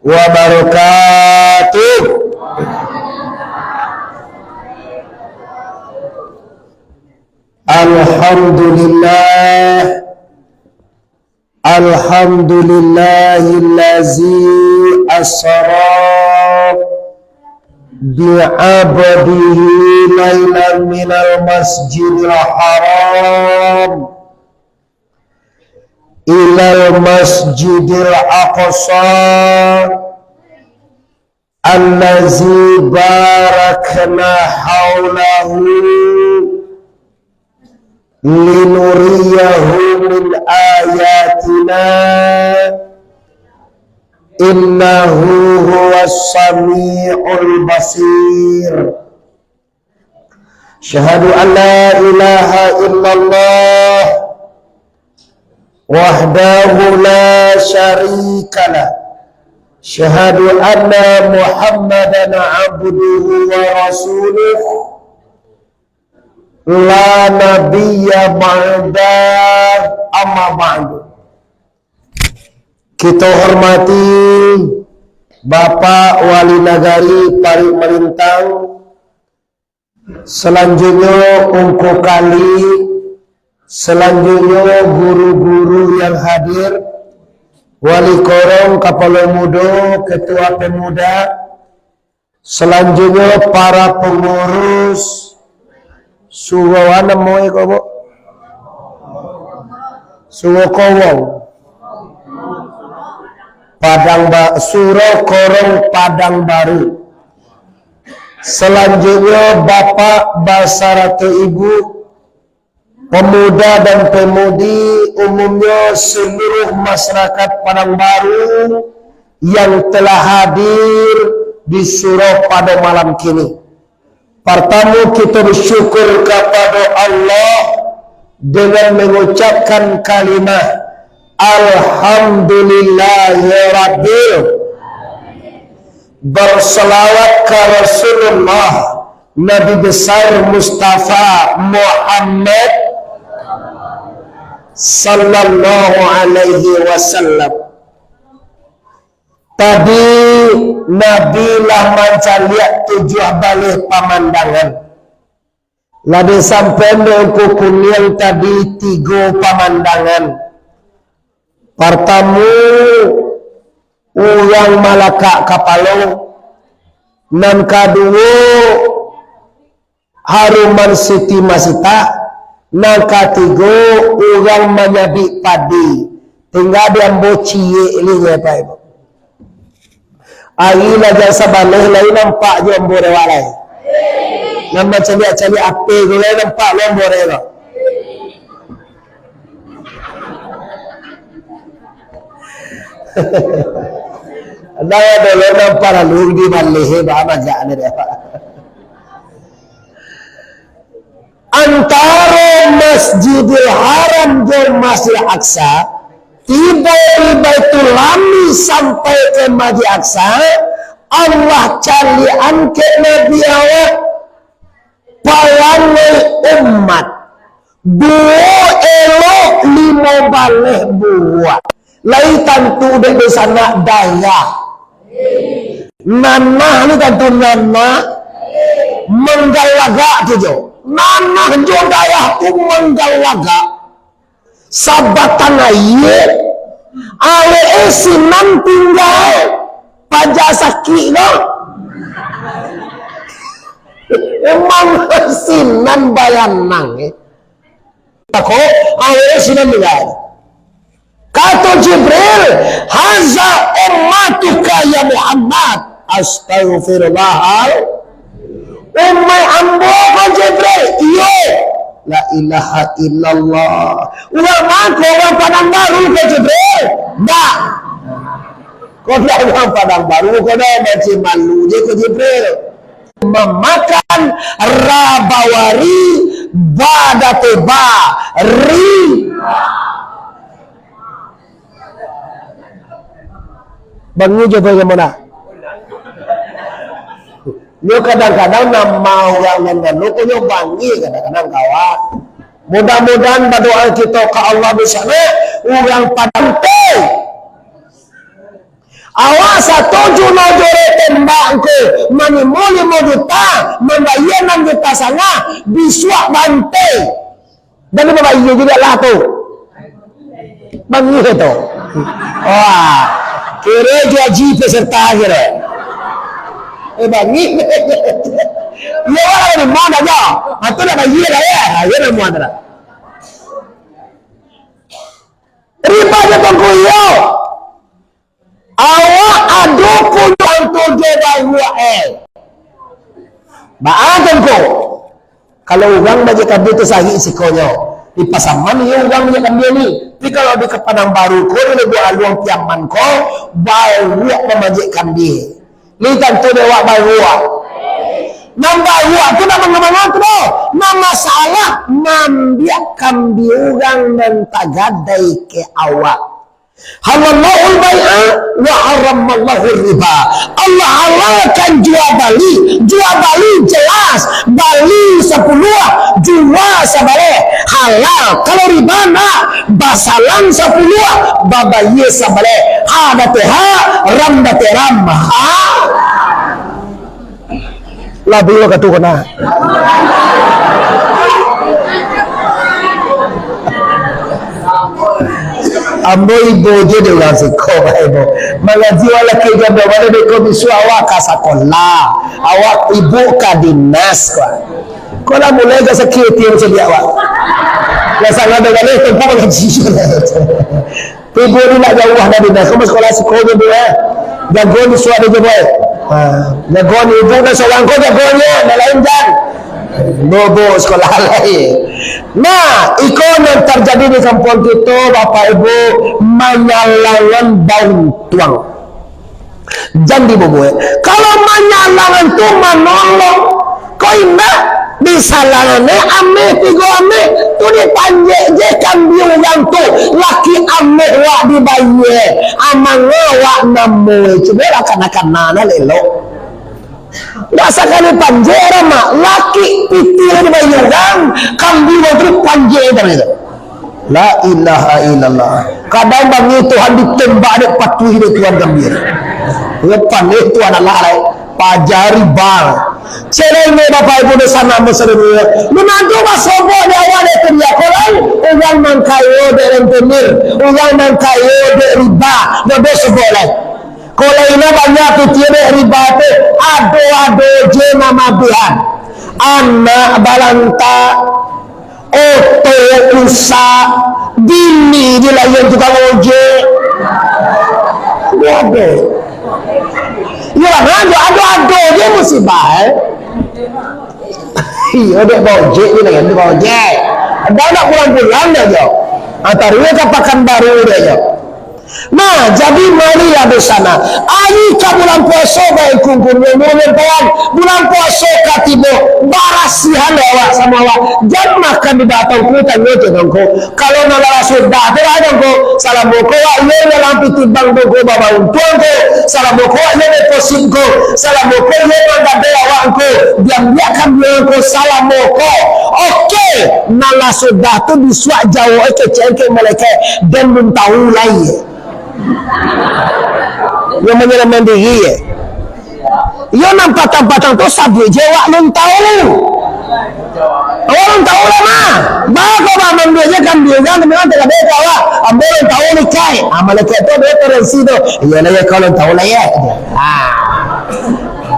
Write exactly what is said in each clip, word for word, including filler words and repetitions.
wabarakatuh. Alhamdulillah. Alhamdulillahillazi asra bi'abdihi lailan minal masjidil haram ilal masjidil aqsa allazi barakna haulahu linuriyahu min ayatina, innahu huwas sami'ul basir. Asyhadu an la ilaha illallah wahdahu la syarikalah. Asyhadu anna Muhammadan abduhu wa rasuluh. La nabiyya ba'dah, amma ba'du. Kito hormati Bapak Wali Nagari Parik Malintang, salanjutnyo Ungku Kali, salanjutnyo guru-guru yang hadir, Wali Korong, Kapalo Mudo, Ketua Pemuda, salanjutnyo para pangurus surau, a namo e ko, Bu? Surau Kowong. Padang Ba-, Surau Korong Padang Baru. Salanjutnyo Bapak basarato Ibu, pemuda dan pemudi, umumnyo seluruh masyarakat Padang Baru yang telah hadir di surau pado malam kini. Partamo, kito bersyukur kapado Allah dengan mengucapkan kalimah Alhamdulillahirabbil, bersalawat ka Rasulullah, Nabi Besar Mustafa Muhammad sallallahu alaihi wasallam. Tadi Nabi lah mancaliak tujuah baleh pamandangan. Lah disampaian dek Ungku Kuniang tadi tigo pamandangan. Partamo, urang malakak kapalo. Nan kaduo, haruman Siti Masita. Nan katigo, urang manyabik padi. Tingga di ambo ciek lih, Bapak Ibu. Ari lah jan sabaleh, lai nampak jo ambo dek awak lai. Nan mancaliak-caliak ape ko lai nampak lo ambo dek ko. Nah, dulu nan paralu dibaleh, ba, bagak ni dek awak. Antaro Masjidil Haram jo Masjid Aqsa, tibo di Baitul Lahmi sampai ka Masjid Aqsa, Allah caliak angkek Nabi awak, parangai umat, duo elok limo baleh buruak. Lai tantu dek dunsanak dayah. Nanah ni tantu nanah manggalagak tu jo. Nanah jo dayah tu manggalagak. Sabatang aia, awak e sinan tingga paja sakik ko. Emang sinan bayanang, eh. Ko, awak e sinan tingga. Kato Jibril, "Haza ummatuka ya Muhammad." Astagfirullahal. Umaik ambo ko Jibril? Iyo. La ilaha illallah. Urang ma ko, urang Padang Baru ko Jibril? Ndak. Ko ndak urang Padang Baru, ko ndak, mancing malu je ko Jibril. Mamakan rabawari badate ba ri. Bangi jo tu, Yamuna. Nyo kadang-kadang nama urang nan anu ko nyo bangi kadang-kadang, kawan. Mudah-mudahan badoa kito ka Allah di sana, urang Padang teh. Awak satuju no jo tembak ko, manimo limo juta, mambayia anam juta sangah, bisuak bantai. Jadi mambayia juo lah tu. Bangih tu. Wah, kiro jo haji peserta kiro. Eh, bangih. Iyo lah, manimo dah jo. Atau nak bayia lah yo. Ha, iyo namuah tu lah. Riba jo tongko iyo. Awak ado punyo untuak jo baruak, eh. Baa tongko? Kalau urang bajik kambia tu sarik sikonyo, dipasaman iyo urang bajik kambia ni. Tapi kalau di Padang Baru ko, di Lubuak Aluang Piaman ko, baruak mamajik kambia. Ni tantu dek awak baruak. Nan baruak tu nak manga-manga tu doh. Nan masalah, maambiak kambia urang nan tagadai ka awak. Halallahul bai'a wa harramallahur riba. Allah halalkan jua bali, jua bali jelas, bali sapuluah, jua sabaleh, halal. Kalau riba ndak, basalam sapuluah, babayia sabaleh. Ha dapek ha, ram dapek ram. Ha. Labiah wakatu ko nah. Ambo ibo je dek urang siko, Bapak Ibu. Mangaji awak laki jam duo malam, beko bisuak awak ka sakolah. Awak ibu ka dinas, ko. Ko lah mulai ka sakik ati cadiak awak. Lah sangat ado galeh tempo mangaji. Ibu ni nak jauah dari nah, ko sakolah siko je, Bu, eh. Jago ni suah dia je, boy. Ha, jago ni ibu nak sorang ko, jago ni, nak lain jan. Bobo sakolah lain. Nah, iko nan tarjadi di kampuang kito, Bapak Ibu, manyalangan bauntuang. Jan dibobo, eh. Kalau manyalangan tu manolong, ko indak, disalangan, eh, ameh, tigo ameh, tu dipanjek je kambia urang tu, laki ameh wak dibayia, amang awak namo, cubolah kana-kana nah elok. Ndak sakali panjek urang, mak, laki pitih dibayia urang, kambia urang tu dipanjek je itu. La ilaha illallah. Kadang bangih Tuhan ditembak dek patuih dek Tuhan gambia. Yo pandai Tuhan Allah lai. Pajari bang. Celenge Bapak Ibu di sana mesra dunia. Lu nanti basobok di awak dek teriak orang. Orang nan kayo dek rentenir. Orang nan kayo dek riba. Jodoh sobok lai. Kalau ina banyak pitih dek riba tu. Ado-ado je mamabihan. Anak balanta. Oto rusak, bini dilaian tukang ojek. Iyo ado. Iyo lah, ado, ado, ado je musibah, eh. Iyo, dek baojek dilaian tukang ojek. Ado nak pulang-pulang dah jo. Antarinyo ka Pakanbaru dah jo. Nah, jadi marilah di sana. Ari ka bulan puaso, baik kungkung nyonya nyampaian, bulan puaso ka tibo, barasihan awak samo awak. Jan makan di batang ku, tanyo tu dongko. Kalau nan lah sudah tu lah dongko, salamo ko awak iyo dalam pitih bank dongko, babauntuang ko, salamo ko awak iyo deposit ko, salamo ko iyo manggadai awak ko, diambiakan biaya ko, salamo ko. Oke, nan lah sudah tu bisuak jawab kecek-kecek malaikat, dan belum tahu lai. Yang menyelamatkan diri, eh. Iyo nan patang-patang tu sabuik je, awak lun tahu. Awak lun tahu lah, mah. Bah, kau bah manduik je kambing, kan? Kambing kan tak ada, awak. Ambo lun tahu ni, kai. Ah, malaikat tu ada toleransi tu. Iyo lah, ya, kau lun tahu lah, ya. Ah.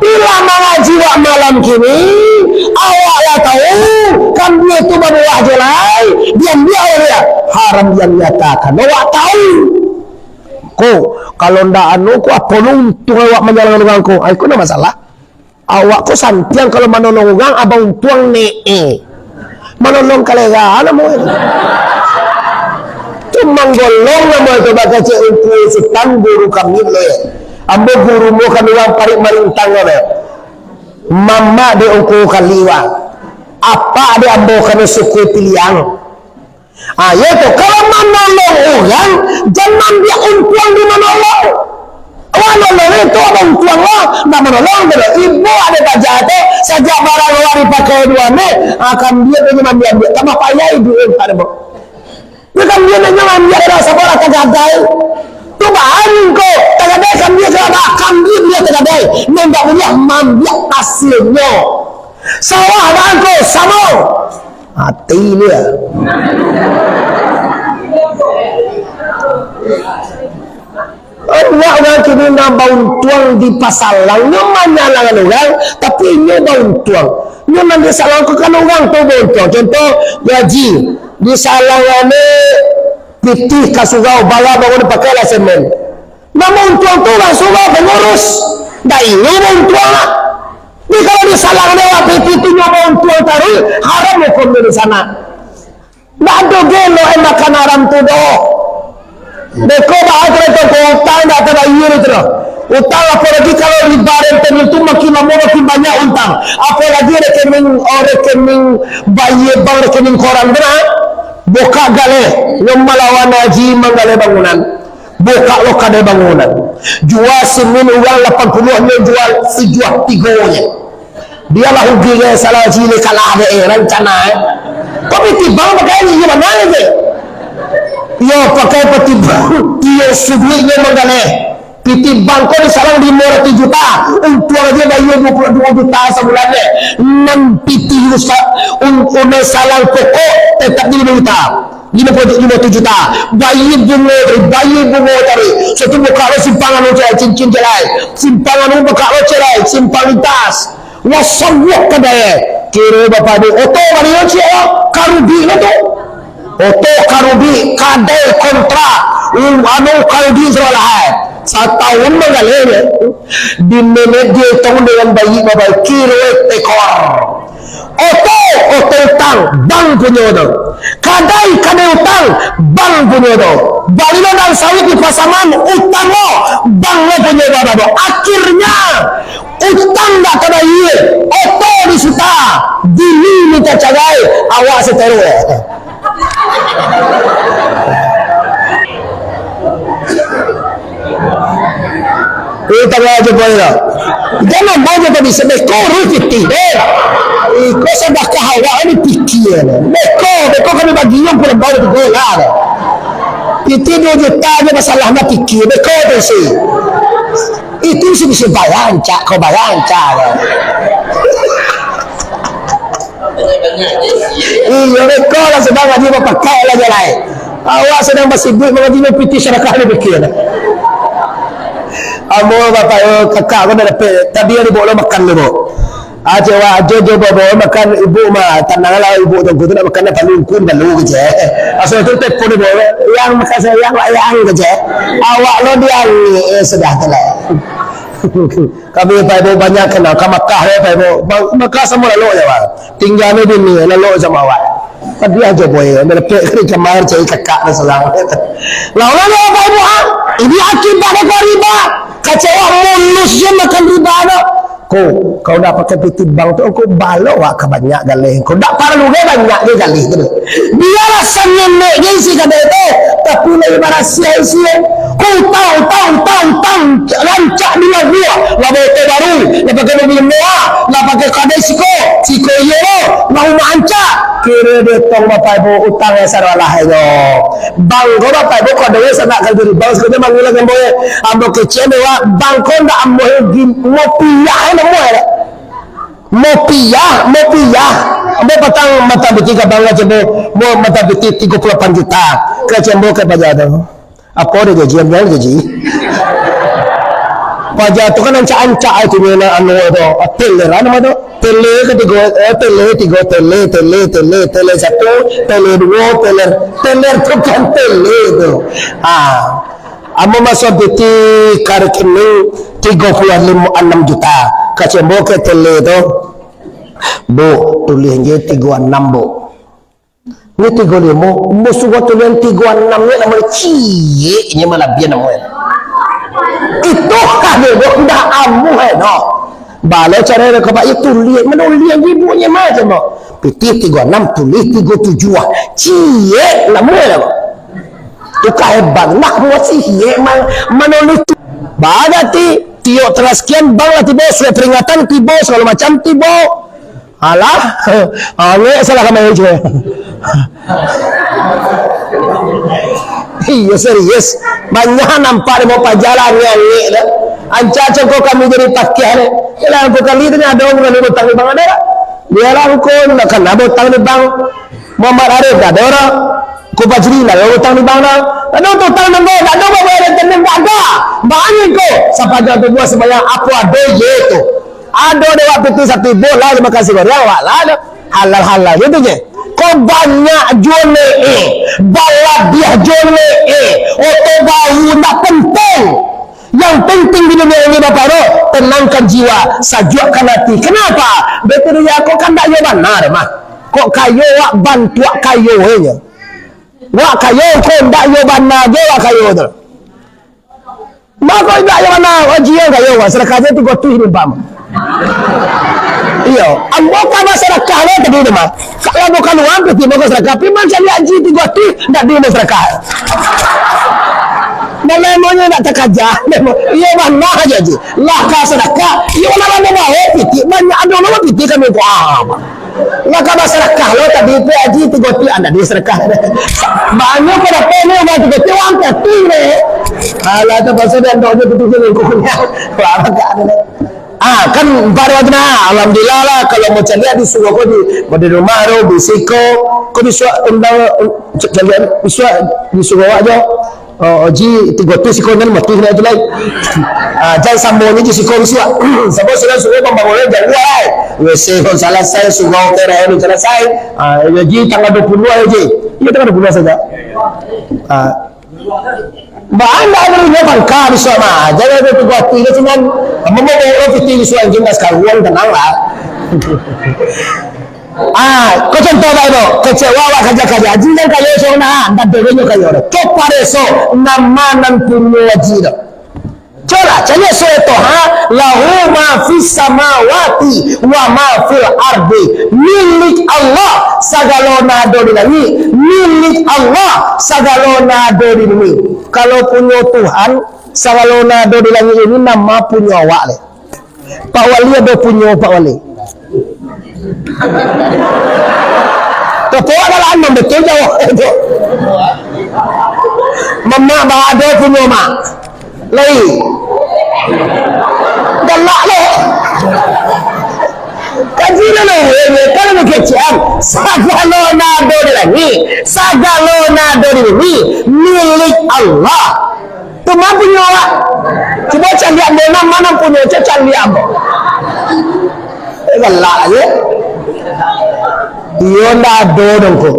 Bila mangaji wak malam kini, awak lah tahu, kambing tu babuah je lai. Diambiak oleh dia. Haram dinyatakan. Awak tahu. Ko, kalau ndak anu ko, apo lo untuang awak manyalangan urang ko? Ai, ko ndak masalah. Awak ko santiang kalau manolong urang, aba untuang ne, eh. Manolong kalera namo itu. Tu manggolong namo itu, bakecek Ungku Sutan guru kami lo, eh. Ambo guru mo kan urang Parik Marintang lo, eh. Mamak dek Ungku Kaliwang. Apak dek ambo kan suku Piliang. Ah, iyo tu, kalau manolong urang, jan maambiak untuang di manolong. Awak nolong itu, aba untuang lah, ndak manolong tu. Ibo ado paja tu, sajak barang awak dipakai duo ni, ah, kambing tu nyo maambiak-ambiak, tambah payah iduik, eh, tak ado, Bu. Nyo kambing tu nyo maambiak, ado sabo lah tagagai. Tu bangko, tagadai kambia ka abah, kambia buliah tagadai, nan indak buliah maambiak asilnyo. Sawah bangko, samo. Mati dia. Banyak urang kini nan bauntuang di pasalang, nyo manyalangan urang, tapi inyo bauntuang. Nyo nan disalang ko kan urang tu bauntuang. Contoh, gaji, disalangan ni pitih ka surau, bara bangun pakailah semen. Nan bauntuang tu urang surau pangurus. Dak inyo bauntuang lah. Jadi kalau disalangan awak pitih tu nyo bauntuang taruih, haram hukumnyo di sana. Ndak ado gelo eh makan haram tu doh. Beko baa tu, utang dak tabayia tu doh. Utang, apolai kalau riba rentenir tu makin lamo makin banyak utang. Apolai rekening, oh, rekening bayia bank, rekening koran tu nah. Bukak galeh, nyo malawan haji manggaleh bangunan. Bukak lo kadai bangunan. Jua simin urang lapan puluah, nyo jua sajuah tigo nyo. Bialah rugi, salah cili kalah dek, eh, rancana, eh. Kok pitih bank pakai ni, iyo bana je. Iyo, pakai pitih bank, iyo suduiknyo manggaleh. Pitih bank ko disalang limo ratuih juta, untuang aja bayia duo puluah duo juta sabulan, eh. Nan pitih rusak, un-, unai salang pokok tetap di limo juta. Limo puluah, limo puluah juta. Bayia bungo tadi, bayia bungo tadi. Suatu buka lo simpang anu cai, cincin cai. Simpang anu buka lo cai, simpang lintas. Wasabuah kadai. Kiro bapak ibu, oto bali lo ciek lo, karudi lo tu. Oto karudi, kadai kontra. Um, anu karudi salah hai. Satahun manggaleh nyo. Di menit dia hitung dengan baik bapak, kiro ekor. Oto, oto utang, bank punyo tu. Kadai, kadai utang, bank punyo tu. Bali ladang sawit di Pasaman, utang lo, bank lo punyo tu. Akhirnya, utang dak tabayia, oto disita, bini minta carai, awak seteru. Eh, tangah aja boy lah. Jangan boy je tadi, sebeko ruh pitih deh. Iko sadakah awak ni pikia lah. Beko, beko kami bagi yang pulang bau tu lah. Pitih duo juta aja masalah nak pikia, beko tu sih. Itu sih bisa bayar, cak, kau bayar, cak. Iyo, beko lah sadang ngaji bapakai lah jalai. Awak sadang basibuik mangaji, pitih sadakah ni pikia. Ambo bapak, eh, kakak ko dah dapek, tadi ado bawa lo makan dulu. Aje wak, ajo jo bawa makan ibu mah, tanang lah ibu tu, tu nak makan dah palu ungkun palu kecek. Asal tu telepon ibu, yang makan sayang, wak yang kecek. Awak lo diang, eh, sudah tu lah. Kami Pak Ibu banyak kenal, ka Makkah ya Pak Ibu. Ba-, Makkah samo lalok je, Pak. Tingga ni bini, lalok samo awak. Tadi aja boy, ambil lepek kari kamar cari kakak dan selang. Lah, ulah dia Pak Ibu, ha? Ini akibat dari riba. Kecewa mulus je makan riba tu. Ko, kau nak pakai pitih bank tu, kau balo wak ka banyak galeh. Kau dak paralu ge banyak ge galeh tu. Bialah sangenek ge isi kadai tu, tapi lai barasiah isi. Ko utang, utang, utang, utang, rancak bilang gua. Lah bawa oto baru, lah pakai mobil mewah, lah pakai kadai siko, siko iyo lo, lah rumah rancak. Kiro dietong bapak ibu utang yang sadolah inyo. Bank ko bapak ibu ko ado yang sanak kali dari bank, sekarang manggil lagi ambo. Ambo kecek dewa, bank ko ndak ambo yang gin-, ngopiah yang ambo ya. Mopiah, mopiah. Ambo patang mata biti ka bank aja, ambo, ambo mata biti tigo puluah lapan juta. Ka ambo ka paja tu. Apo dia gaji, ambo gaji. Paja tu kan ancak-ancak itu nyo nak anu tu. Teler anu tu. Tele ketigo, eh, tele tigo, tele, tele, tele, tele satu, tele duo, tele, tele tu kan tele tu. Ah. Ambo masuk biti ka rekening tigo puluah limo anam juta. Ka ambo ka tele tu. Bu, tulih je tigo anam, Bu. Ni tigo limo, ambo suruah tulihan tigo anam ni, namo ciek ni malabihan namo. Itu kan ambo dah amuah eh, no. Bala cara dia kebak itu lihat, mana lihat ibu ni macam tu. Pitih tigo anam, tulih tigo tujuh ah. Ciek namo lah. Tukar hebat, nak buat sih, ye, mang, manulis tu. Bagati, tiok tengah sekian, bang lah tiba, surat peringatan tiba, segala macam tiba. Alah, angek salah kamai je. Iyo, serius. Banyak nampak di bawah paja lah, angek-angek tu. Ancak cako kami jadi pakiah ni. Yalah, angku kali tu ado urang ni bautang di bank ado tak? Bialah angku, ndak kana bautang di bank. Muhammad Arif dak ado doh. Angku Fajri dak ado bautang di bank doh. Ado utang nanggo, dak ado babayar rentenir, dak ado. Banyak ko. Sapanjang tubuah sembahyang, apo ado je tu. Ado dek wak pitih satibo lah, makan nasi goreng, awak lah ado. Halal-halal gitu je. Ko banyak juo ne, balabiah juo ne, oto baru ndak penting. Yang penting di dunia ini, Bapak Ibu, tenangkan jiwa, sajuakkan hati. Kenapa? Betul ya, ko kan ndak yo bana mah. Kok kayo wak bantuak kayo je. Wak kayo ko ndak yo bana je wak kayo tu. Mako indak yo bana, Haji yo kayo, wak sadakah je tigo tuih ni, Bang. Iyo, ambo ka basadakah lo tadi tu mah. Kalau bukan uang, piti mako sadakah, tapi mancaliak Haji tigo tuih, ndak di basadakah. Malah emonyo ndak takaja. Iyo bana aja, Ji. Lah ka sadakah, iyo lah lamo bae piti, banyak ado lo piti kami ko. Ah, lah ka basadakah lo tadi tu, Haji, tigo tuih, ah, ndak di sadakah. Banyak ko dapek ni, uang tigo tuih, uang piti ni. Alah, tapakso dan doh je piti je lingkungan. Wah, agak ada. Ah, kan baru tu nah, alhamdulillah lah, kalau mancaliak di surau ko di, di rumah tu, bisi ko, ko bisuak undang, un-, ca-, caliak bisuak di surau awak jo. Oh, Ji, tigo tuih siko nan mati nak tu lai. Ah, jan samo ni di siko bisuak. Samo surau-surau pambangunan jauah lai. W C ko salasai, surau terai ni salasai. Ah, yo Ji, tanggal dua puluh aja, Ji. Iyo, tanggal dua puluh saja. Ah, Baa ndak ado inyo pangka bisuak mah. Jan ado tugas tu, inyo cuman mambawa pitih bisuak, inyo ndak sakaruang, tanang lah. Ah, ko contoh bae tu. Kecek awak, awak kaja-kaja. Haji jan kayo, inyo nah, ndak ado inyo kayo tu. Ko pareso, nama nan punyo Haji tu. Cobalah, caliak surah Toha, "Lahu ma fis samawati wa ma fil ardi." Milik Allah sagalo nan ado di langik, milik Allah sagalo nan ado di bumi. Kalau punyo Tuhan, sagalo nan ado di langik ini nama punyo awak leh. Pak Wali ado punyo Pak Wali. Tapi awak dalam betul jawab itu. Mamak ba ado punyo mak. Lai. Galak leh. Kaji dulu, eh, kalau kecek, sagalo nan ado di langik, sagalo nan ado di bumi, milik Allah. Tu mah punyo awak. Cubo caliak ambo, nan ma nan punyo, co caliak ambo. Eh, galak je. Iyo ndak ado doh ko.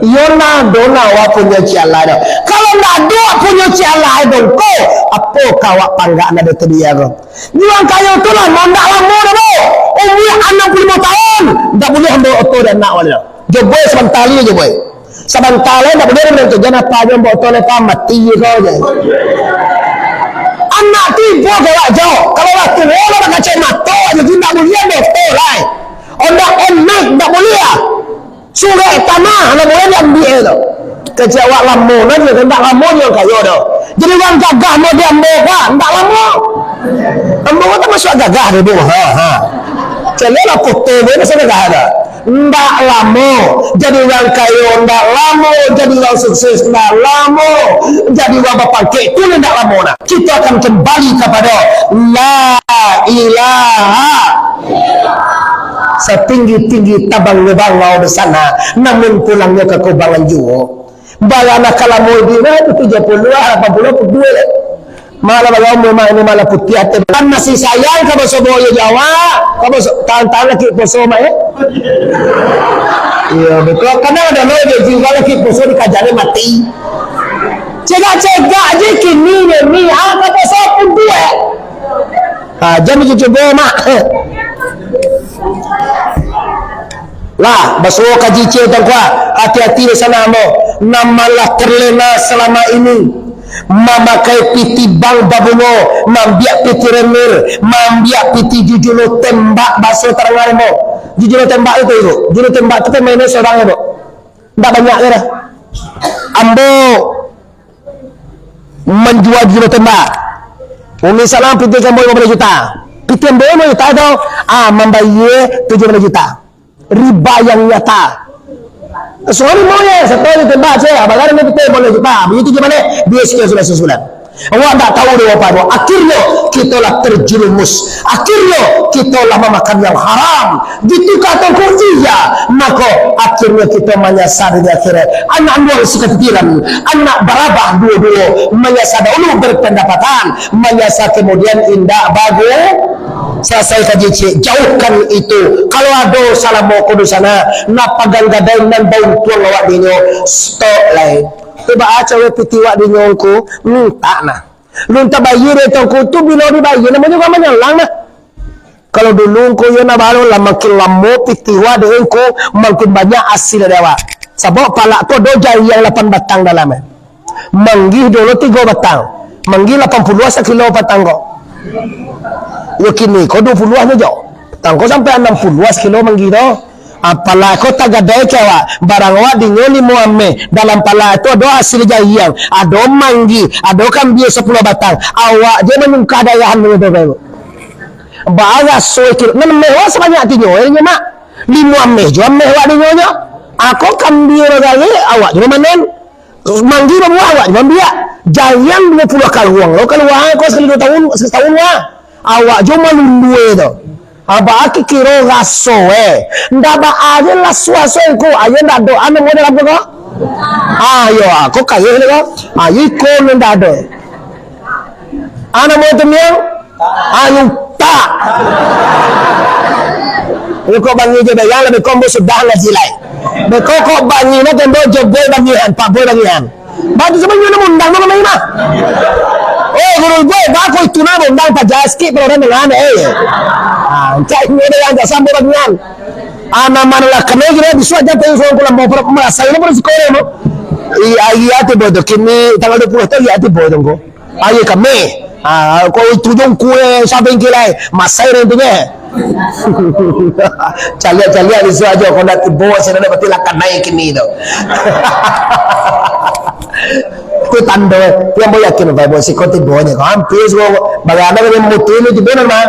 Iyo ndak ado nan awak punyo ciek alah doh. Kalau ndak ado awak punyo ciek alah doh ko, apo ka awak panggak nan ado tadi ko? Juang kayo tu lah, ndak lamo doh, Bo. Umua anam puluah limo taun, ndak buliah ambo oto di anak awak ni doh. Jo boy sabanta lai, jo boy. Sabanta lai, ndak buliah ambo oto, jan apo jo ambo oto lai, ka mati ko je. Anak tibo galak jo. Kalau lah tuo, lah bakacomato, jadi ndak buliah ambo oto lai. Honda N max ndak buliah. Surek tanah ndak buliah diambiak tu. Kecek awak lamo nan, ndak lamo juo kayo tu. Jadi urang gagah model ambo ko, ndak lamo. Ambo ko tamasuak gagah tu, Bu. Ha, ha. Caliaklah foto ambo ni, masa gagah tu. Ndak lamo jadi urang kayo, ndak lamo jadi urang sukses, ndak lamo jadi urang bapangkek, tu ndak lamo nah. Kita akan kembali kepada la ilaha. Satinggi-tinggi tabang bangau di sana, namun pulangnyo ka kubangan juo. Barana ka lamo di nah, tujuah puluah, lapan puluah, duo lah. Malah bagaul memang ini malah putiah ati. Kan masih sayang ka baso boyo Jawa, ka baso tahan-tahan lagi poso mak, eh. Iyo, betul. Kadang ado lo je jiwa lagi poso dikajanyo mati. Cegak-cegak je kini ni, ni, ah, ka poso pun duo, eh. Ha, jan dicubo, Mak. Lah, basuo kaji ciek tangkuak. Hati-hati di sana, ambo. Nan ma lah terlena selama ini. Mamakai pitih bank babungo, maambiak pitih renir, maambiak pitih jujulo tembak, baso tarang ambo. Jujulo tembak itu, Ibu. Jujulo tembak tu kan mainan surang, Ibu. Ndak banyak je dah. Ambo manjua jujulo tembak. Umi salam pitih ambo limo baleh juta. Pitih ambo limo juta tu, ah, mambayia tujuah baleh juta. Riba yang nyata. Suami maunya, saya tahu itu, Mbak, saya, abang kan itu boleh kita, begitu gimana? Dia sekian sudah sebulan. Awak tak tahu dia apa, apa. Akhirnya, kita lah terjerumus. Akhirnya, kita lah memakan yang haram. Gitu kata ku, iya. Maka, akhirnya kita menyasar di akhirat. Anak buang seketiran, anak barabah dua-dua. Menyasar dahulu berpendapatan. Menyasar kemudian indak bagus. Salasai kaji ciek, jauahkan itu. Kalau ado salamo ko di sana, nak pagang gadai nan bauntuang awak dinyo, stop lai. Tu baa cawek pitih wak dinyo ko, mintak nah. Lun tabayie dek tongko tu, bilo dibayie, namonyo ka manyalang nah. Kalau dulu ko iyo nah balo lah, makin lamo pitih wak dek ko, makin banyak hasil dari awak. Sabab palak ko ado jariang lapan batang dalam, eh. Manggih dulu tigo batang. Manggih lapan puluah sakilo patang ko. Yo kini ko duo puluah nyo jo. Patang ko sampai anam puluah sakilo manggih tu. Apalah ko tagadai ke awak. Barang awak dinyo limo ameh. Dalam pala tu ado hasil jariang. Ado manggih. Ado kambia sapuluah batang. Awak je manyungkah dayahan tu. Baraso kiro. Nan ameh awak sabanyak tinyo. Eh, nyo mak. Limo ameh jo ameh awak dinyo nyo. Ako kambia bagari awak je mamanen. Manggih babuah awak jo ambiak. Jariang duo puluah kaluang lo kalua ko sakali duo tahun, satahun wah. Awak jo malundua tu. Abah aki kiro raso, eh. Ndak baa je lah suaso ko. Ayo ndak doa namo dalam ko. Ayo, ko kayeh ko. Ayo iko ndak ado. Anak murid tu miang, anu tak. Lu kok bangi je bayang, lebih kombo sudah ngaji lai. Beko kok bangi nak tembok jebol bangihan, pak boy bangihan. Batu sebenarnya nak undang tu namanya mah. Oh, guru gue, baku itu nak undang pajar sikit, kalau orang dengan, eh. Ah, cak ini ada yang tak sambut bangihan. Ah, nama lah, kena juga bisa aja tanya soal pulang bawa merasa ini pun sekolah, no? Iya, iya, tiba tu. Kini tanggal dua puluh tu, iya, tiba tu, kok. Ayo kami. Ah, kau itu dong kue, siapa yang kilai? Masai dah intinya. Caliak-caliak di situ aja, kau nak tiba, saya nak berarti lah kanai kini tu. Itu tanda, yang mau yakin, Pak, buat si kau tiba aja. Kau hampir semua, bagaimana kau mutu ini tiba nama?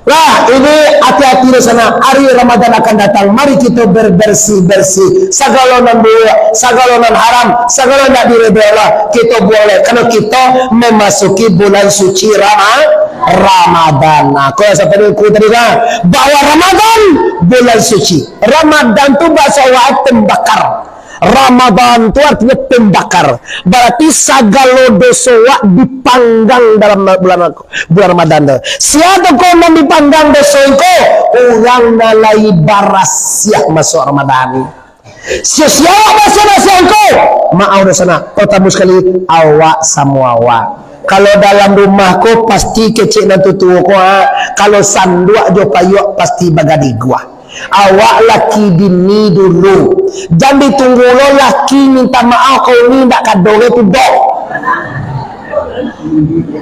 Lah, ini hati-hati di sana. Hari Ramadan akan datang. Mari kita berbersih-bersih. Sagalo nan buruak, sagalo nan haram, sagalo nan diredai Allah, kita buang lai. Karena kita memasuki bulan suci Rama-, Ramadan. Nah, kau yang sampai dulu tadi kan, bahwa Ramadan bulan suci. Ramadan tu bahasa awak pembakar. Ramadan tu artinya pembakar. Berarti sagalo doso awak dipanggang dalam bulan, bulan Ramadan tu. Sia tu ko nan dipanggang doso ko? Urang nan lai barasiah masuk Ramadan. Sia-sia awak barasiah-barasiah ko? Maaf doso nak. Pertama sekali, awak samo awak. Kalau dalam rumah ko pasti kecek nan tuo-tuo ko, ha. Kalau sanduak jo payuak pasti bagadiguah. Awak laki bini dulu. Jan ditunggu lo laki minta maaf, kau ni ndak kado tu doh.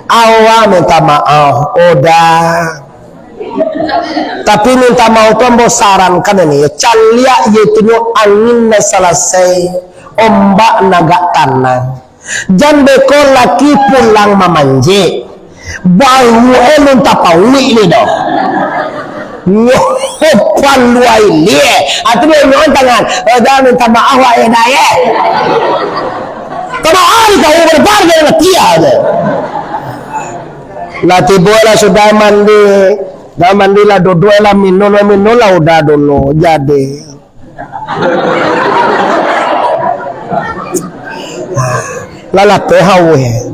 Awak minta maaf, udah. Tapi minta maaf tu ambo sarankan ini, caliak itunyo angin nan salasai, ombak nan agak tanang. Jan beko laki pulang mamanjek. Baru elun tapauik ni doh. Nyo paluai liek. Atu dia nyo tangan. Eh, jan minta maaf wak eh dah eh. Kama ari kau berbar dengan tia je. Lah tibo lah sudah mandi. Dah mandi lah duduk lah minum lah minum lah udah dulu. Jadi. Lah lapeh haweh.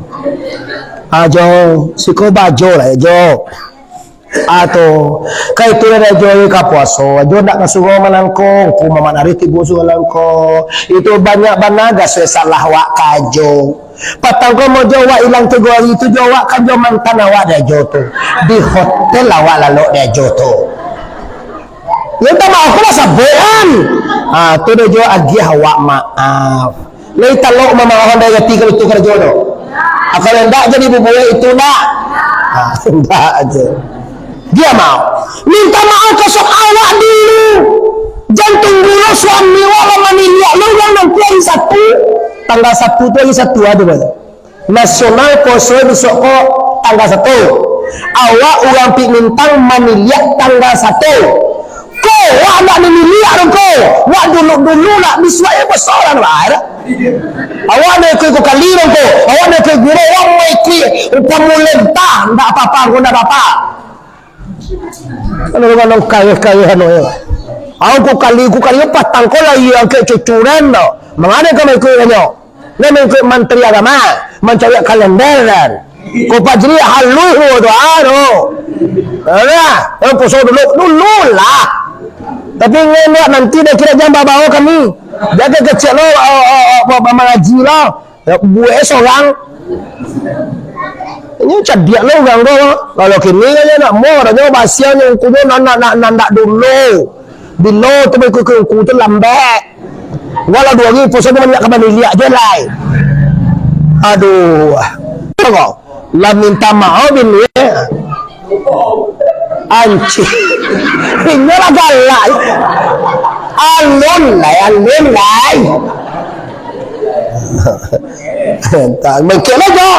Ah, jo, siko bajo lah, jo. Ah, tu. Ka itu lah jo ka puaso. Jo ndak ka surau malangko. Ku mamak nari tibo surau malangko. Itu banyak bana gaso salah wak kajo. Patang ko mojo wak ilang tigo hari tu jo wak kan jo mantan awak di ajo tu. Di hotel awak lalok di ajo tu. Minta maaf ko lah sabuik kan. Ha, tu dah jo agiah awak maaf. Lai talok mamaafan dari hati kalau tu karajo tu. Ha, kalau ndak jadi bubuik itu ndak. Ha, ndak aja. Dia mau. Minta maaf ka awak dulu. Jan tunggu lo suami wak lah maniliak lo yang nanti hari satu. Tanggal satu tu hari satu ada banyak. Nasional poso besok ko tanggal satu. Awak urang Pik Mintang maniliak tanggal satu. Ko, wak ndak maniliak dong ko. Wak dulu-dulu nak bisuak, eh, baso lah, bah, dah. Awak ndak ikuik-ikuik kali dong ko. Awak ndak ikuik guru, awak maikuik pamulentah, ndak apa-apa, ko ndak apa-apa. Kalau urang nong kareh-kareh anu, yo. Awak ko kali, ko kali, patang ko lah, iyo, angkek cucuran, dah. Mangana ko maikuik kanyo? Nan mangikuik mantri agama, mancaliak kalender dan. Ko Fajri haluih tu, tu, ah, tu. Alah, eh, puaso dulu, dulu lah. Tapi ngan buek nanti dah kiro jam babao kami. Jago kecek lo, oh, oh, oh, oh, mangaji lo. Yo, buek sorang. Inyo cadiak lo urang tu. Kalau kini kan nak mo, dah nyo basianyo, ungkunyo nak, nak, nak, nak, nak dulu. Bilo tu baikuik-ikuik ungku tu lambek. Walau duo hari puaso tu banyak ka maniliak je lai. Aduh. Tengok. Lah minta maaf bini. Anjing. Inyo lah galak. Alun lai, alun lai. Entah, mungkin aja.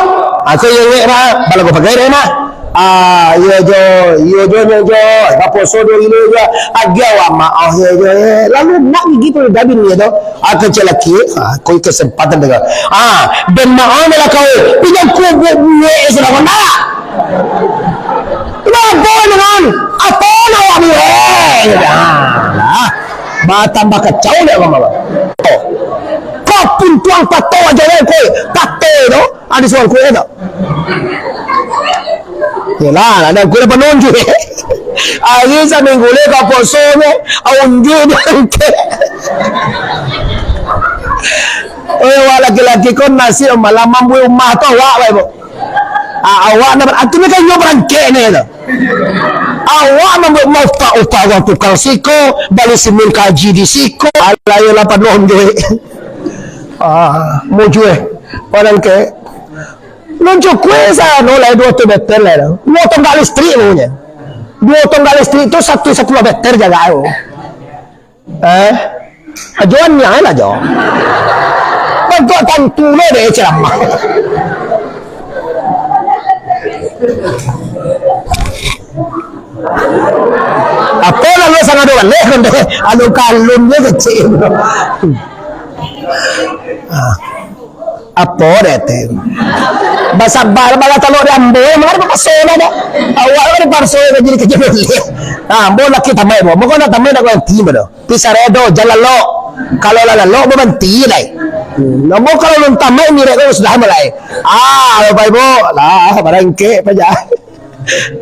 Aku yang ngek lah. Bala ko pakai deh, nah. Ah, iyo jo, iyo jo, iyo jo. Ka puaso duo kilo jo. Agiah awak maaf, iyo jo, eh. Lalu nak gigi tu dah bini tu. Ah, kecil laki. Ah, kau kesempatan dengan. Ah, dan maaf lah kau. Pinjam kubuk buek sudah kau nak. Kenapa dengan? Apa nak awak buek? Ah, lah. Batambah kacau dia, mama. Kau pun tuang pato aja, kau. Pato tu. Ado suang kuek tak? Yolah, ado kuek panunjuak. Ari saminggu le ka puaso nyo, unjuak nyo angkek. Oi, awak laki-laki ko nasib malah mambuek rumah tu awak, bae, Bu. Ah, awak nak ber-, atu ni kan nyo barangkek ni tu. Awak mambuek rumah upah-upah urang tukang siko, bali simin kaji di siko. Alah, yolah panuah unjuak. Ah, mujueh. Barangkek. Lun cukuik sano lai duo ratus meter lai tu. Duo tonggak listrik punyo. Duo tonggak listrik tu satu sapuluah meter jarak tu. Eh? Ajo nian ajo. Bantuak tantu lo deh ceramah. Apo lalu sangado baleh konde? Alu kalun je kecil. Ah. Apo deh teh? Basabar, bala talok di ambo, mangana dipakso dah, dah. Awak kan dipakso jadi kerja boleh. Nah, ambo laki tamai, ambo kan nak tamai nak ganti, ambo dah. Pisah redo, jalan lok. Kalau lah lalok, ambo banti, dai. Hmm, ambo kalau lun tamai, mirek kau sudah mulai. Ah, Bapak Ibu, lah, barangkek paja.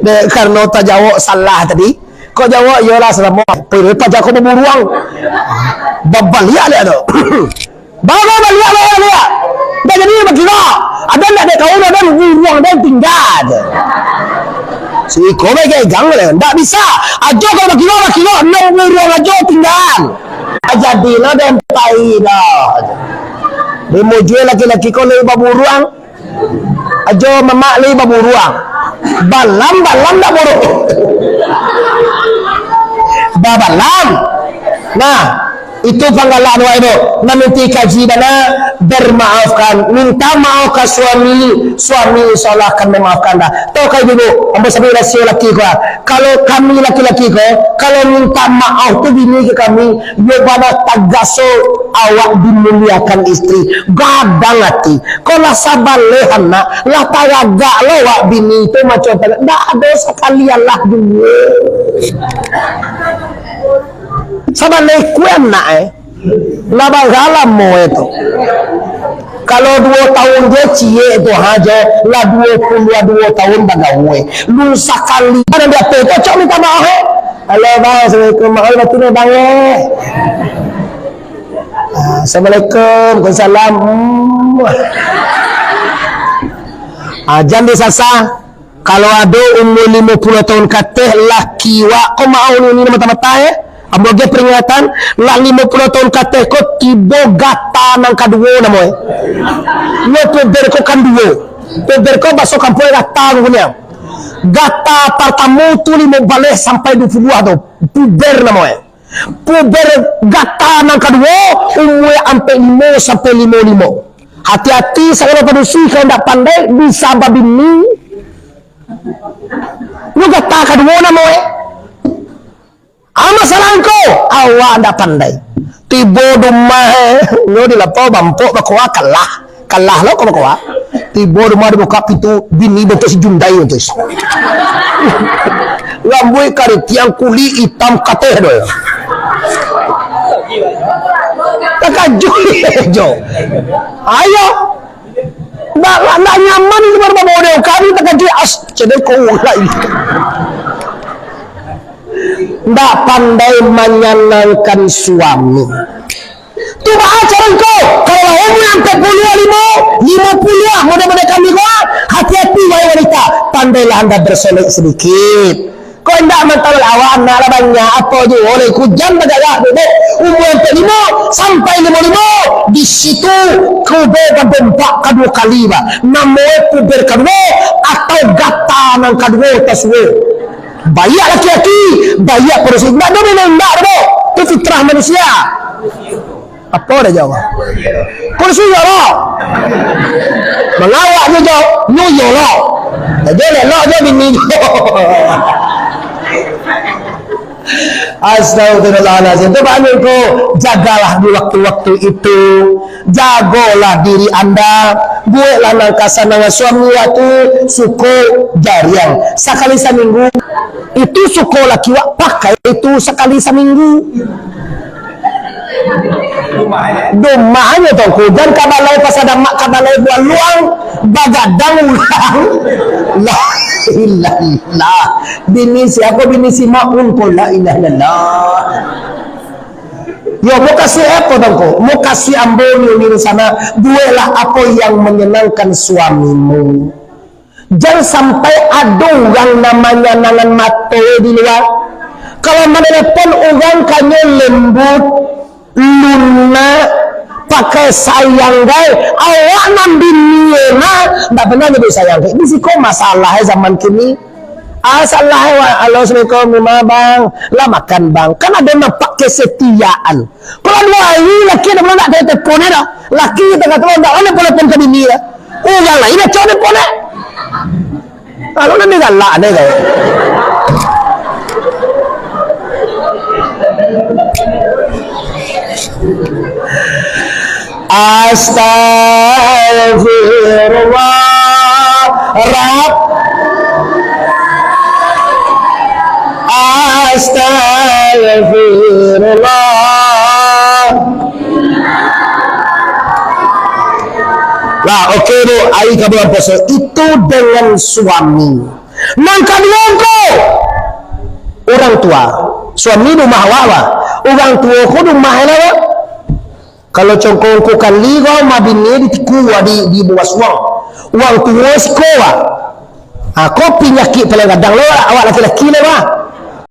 Dek, karano tajawok salah tadi. Kok jawok, iyolah, salamo. Piro paja ko baburuang. Babaliak liak tu. Bawa baliak, bawa baliak. Dah jadi bakiro. Ada nak dek kau, ada buruang, ada tinggal. Si iko bagai gang le. Ndak bisa. Ajo kalau bakiro, bakiro. Nang buruang ajo tinggal. Jadilah den pai dah. Di mujue laki-laki ko lai baburuang. Ajo mamak lai baburuang. Balam, balam dak buruang. Babalam. Nah, itu panggalaan wak itu. Maminta kaji bana, bermaafkan, minta maaf ka suami, suami insya Allah akan memaafkan dah. Tahu ka ibu-ibu, ambo sampai rasio laki ko. Kalau kami laki-laki ko, kalau minta maaf tu bini ka kami, yo bana tagaso awak dimuliakan istri. Gadang ati. Ko lah sabaleh anak, lah taragak lo wak bini tu macam tadi. Ndak ado sakali alah duo. Sabaleh kue anak, eh. Lah bagalamo itu. Kalau duo tahun je ciek tu hajo, lah duo puluah duo tahun bagawe. Lu sakali. Ada di atas tu, cok minta maaf, eh. Halo, bang. Assalamualaikum. Maaf, batin, bang, eh. Ah, assalamualaikum. Waalaikumsalam. Hmm. Ah, jan disasah. Kalau ado umur limo puluah tahun kateh, laki wak, ko maaf ni, ni mata-mata, eh. Ambo agiah peringatan, lah limo puluah tahun kateh ko tibo gata nan kaduo namo, eh. Nyo puber ko kan duo. Puber ko baso kampuang gata ko nian. Gata partamo tu limo baleh sampai duo puluah tu. Puber namo, eh. Puber gata nan kaduo, umua ampek limo sampai limo limo. Hati-hati, sagalo padusi, kalau indak pandai, bisa babini. Nyo gata kaduo namo, eh. Ah, masalah Awak ndak pandai. Tibo di rumah, eh, nyo di lapau bampok bakoa kalah. Kalah lo ko bakoa. Tibo di rumah dibuka pintu, bini bentuk si Jundai tu. Rambuik karitiang, kulik itam kateh do. Takajuik jo. Ayo. Ndak, ndak nyaman itu baru babawa dia. Kami takajuik, as, cedek kau lah ini. Ndak pandai manyanangkan suami. Tu baa caro ko? Kalau lah umur ampek puluah limo, limo puluah, mudah-mudahan kami ko, hati-hati wahai wanita, pandailah anda bersolek sedikit. Kok indak mantap lah awak, anak lah banyak, apo juo lai, kujan bagagak duduk, umur ampek limo sampai limo limo, di situ kudo badompak kaduo kali, bah. Namo puber kaduo atau gata nan kaduo tasuo. Baiak laki-laki, baiak padusi. Indak ado memang indak doh. Tu fitrah manusia. Apo dah jawab? Kursi yo lo. Mangawak je jo, nyo yo lo. Jadi lelok je bini jo. Astagfirullahalazim. Tu banyak ko, jagalah di waktu-waktu itu. Jagolah diri anda. Bueklah nan kasanangan suami wak tu, suko jariang. Sakali saminggu. Itu suko laki wak pakai itu sakali saminggu. Dumahnyo tu, kujan ka balai pasadamak, ka balai buah luang, bagadang urang. La ilaha illallah. Bini si, ako bini si Maun ko, la ilaha illallah. Yo, mukasuik apo tu ko? Mukasuik ambo ni, ni di sana, bueklah apo yang menyenangkan suamimu. Jan sampai ado urang namanyo anangan mato di lua. Kalau manelepon urang kanyo lembut, lunak, pakai sayang gai, awak nan bini e nah, ndak pernah nyebut sayang gai. Di siko masalah e zaman kini. Ah, salah e, wak. Halo, assalamualaikum, mima bang. Lah makan bang. Kan ado nampak kesetiaan. Kalau duo hari laki dah ndak telepon e dah. Laki tengah telepon, ndak telepon ka bini dah. Urang lain dah cari pun, eh. Kalau nanti galak deh kau. Astagfirullah, Rab. Astagfirullah. Lah, oke, Bu. Ari ka bulan puaso itu dengan suami. Nan kaduo ko, urang tua. Suami di rumah awak, bah. Urang tuo ko di rumah lah, bah. Kalau congko ungku kali ko, mah bini di tiku, bah, di, di bawah suang. Urang tuo siko, bah. Ha, ko panyakik paling gadang lo, awak laki-laki lo, bah.